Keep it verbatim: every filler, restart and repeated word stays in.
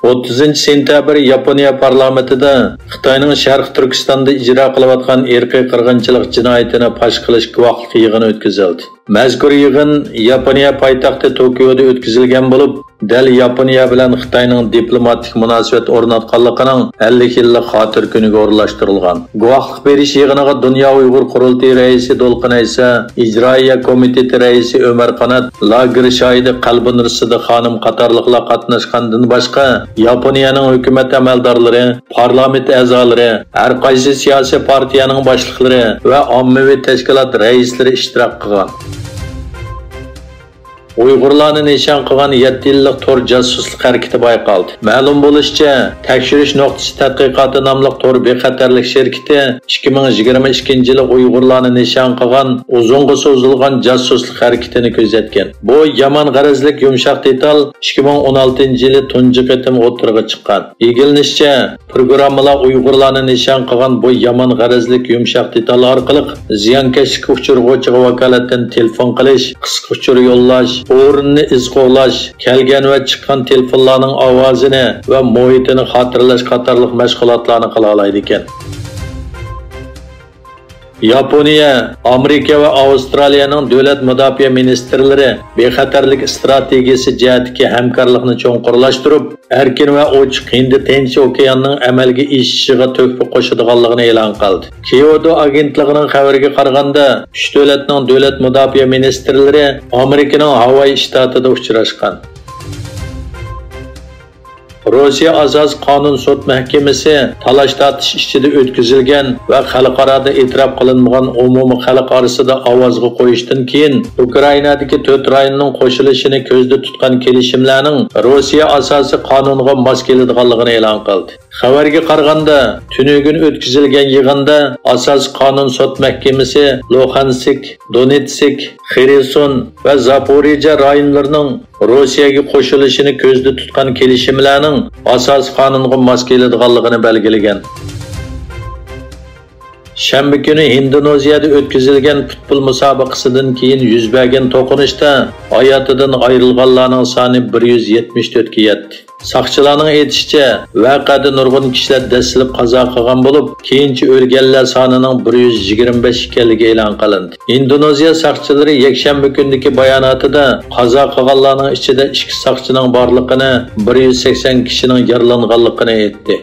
ئوتتۇزىنچى سېنتەبىر ياپونىيە پارلامېنتىدا خىتاينىڭ شەرقىي تۈركىستاندا ئىجرا قىلىۋاتقان ئىرقىي قىرغىنچىلىق جىنايىتىنى پاش قىلىش گۇۋاھلىق يىغىنى ئۆتكۈزۈلدى. مەزكۇر يىغىن ياپونىيە پايتەختى توكيودا ئۆتكۈزۈلگەن بولۇپ، دەل ياپونىيە بىلەن خىتاينىڭ دىپلوماتىك مۇناسىۋەت ئورناتقانلىقىنىڭ ئەللىك يىللىق خاتىرە كۈنىگە ئورۇنلاشتۇرۇلغان. گۇۋاھلىق بېرىش يىغىنىغا دۇنيا ئۇيغۇر قۇرۇلتىيى رەئىسى دولقۇن ئەيسا، ئىجرائىيە كومىتېتى رەئىسى ئۆمەر قانات، لاگېر شاھىدى قەلبىنۇر سىدىق خانىم قاتارلىقلار قاتناشقاندىن باشقا، ياپونىيەنىڭ ھۆكۈمەت ئەمەلدارلىرى، پارلامېنت ئەزالىرى، ھەر قايسى سىياسىي پارتىيەنىڭ باشلىقلىرى ۋە ئاممىۋى تەشكىلات رەئىسلىرى ئىشتىراك قىلغان. ئۇيغۇرلارنى نىشان قىلغان يەتتە يىللىق تور جاسۇسلۇق ھەرىكىتى بايقالدى. مەلۇم بولۇشىچە، تەكشۈرۈش نۇقتىسى تەتقىقاتى ناملىق تور بىخەتەرلىك شىركىتى ئىككى مىڭ يىگىرمە ئىككىنچى يىلى ئۇيغۇرلارنى نىشان قىلغان ئۇزۇنغا سوزۇلغان جاسۇسلۇق ھەرىكىتىنى كۆزەتكەن. بۇ يامان غەرەزلىك يۇمشاق دېتال ئىككى مىڭ ئون ئالتىنچى يىلى تۇنجى قېتىم ئوتتۇرىغا چىققان. ئىگىلىنىشىچە، پروگراممىلار ئۇيغۇرلارنى نىشان قىلغان بۇ يامان غەرەزلىك يۇمشاق دېتال ئارقىلىق زىيانكەشلىككە ئۇچرىغۇچىغا ۋاكالەتتىن تېلېفون قىلىش، قىسقا ئۇچۇر يوللاش، ئورۇننى ئىز قوغلاش، كەلگەن ۋە چىققان تېلېفونلارنىڭ ئاۋازىنى ۋە مۇھىتىنى خاتىرىلەش قاتارلىق مەشغۇلاتلارنى قىلالايدىكەن. ياپونىيە، ئامېرىكا ۋە ئاۋسترالىيەنىڭ دۆلەت مۇداپىئە مىنىستىرلىرى بىخەتەرلىك ئىستراتېگىيەسى جەھەتتىكى ھەمكارلىقنى چوڭقۇرلاشتۇرۇپ، ئەركىن ۋە ئوچۇق ھىندى تىنچ ئوكياننىڭ ئەمەلگە ئېشىشىغا تۆھپە قوشىدىغانلىقىنى ئېلان قىلدى. كيودو ئاگېنتلىقىنىڭ خەۋىرىگە قارىغاندا، ئۈچ دۆلەتنىڭ دۆلەت مۇداپىئە مىنىستىرلىرى ئامېرىكىنىڭ ھاۋاي شتاتىدا ئۇچراشقان. روسىيە ئاساسىي قانۇن سوت مەھكىمىسى تالاش-تارتىش ئىچىدە ئۆتكۈزۈلگەن ۋە خەلقئارادا ئېتىراپ قىلىنمىغان ئومۇمىي خەلق ئارىسىدا ئاۋازغا قويۇشتىن كېيىن، ئۇكرائىنادىكى تۆت رايوننىڭ قوشۇلۇشىنى كۆزدە تۇتقان كېلىشىملەرنىڭ روسىيە ئاساسىي قانۇنىغا ماس كېلىدىغانلىقىنى ئېلان قىلدى. خەۋەرگە قارىغاندا، تۈنۈگۈن ئۆتكۈزۈلگەن يىغىندا ئاساسىي قانۇن سوت مەھكىمىسى لۇھانسك، دونېتسك، خېرسون ۋە زاپورىژە رايونلىرىنىڭ روسىيەگە قوشۇلۇشىنى كۆزدە تۇتقان كېلىشىملەرنىڭ ئاساسىي قانۇنغا ماس كېلىدىغانلىقىنى بەلگىلىگەن. شەنبە كۈنى ھىندونېزىيەدە ئۆتكۈزۈلگەن پۇتبول مۇسابىقىسىدىن كېيىن يۈز بەرگەن توقۇنۇشتا ھاياتىدىن ئايرىلغانلارنىڭ سانى بىر يۈز يەتمىش تۆتكە يەتتى. ساقچىلارنىڭ ئېيتىشىچە، ۋەقەدە نۇرغۇن كىشىلەر دەسلەپ قازا قىلغان بولۇپ، كېيىنچە ئۆلگەنلەر سانىنىڭ بىر يۈز يىگىرمە بەش ئىكەنلىكى ئېلان قىلىندى. ئىندونېزىيە ساقچىلىرى يەكشەنبە كۈنىدىكى باياناتىدا قازا قىلغانلارنىڭ ئىچىدە ئىككى ساقچىنىڭ بارلىقىنى، بىر يۈز سەكسەن كىشىنىڭ يارىلانغانلىقىنى ئېيتتى.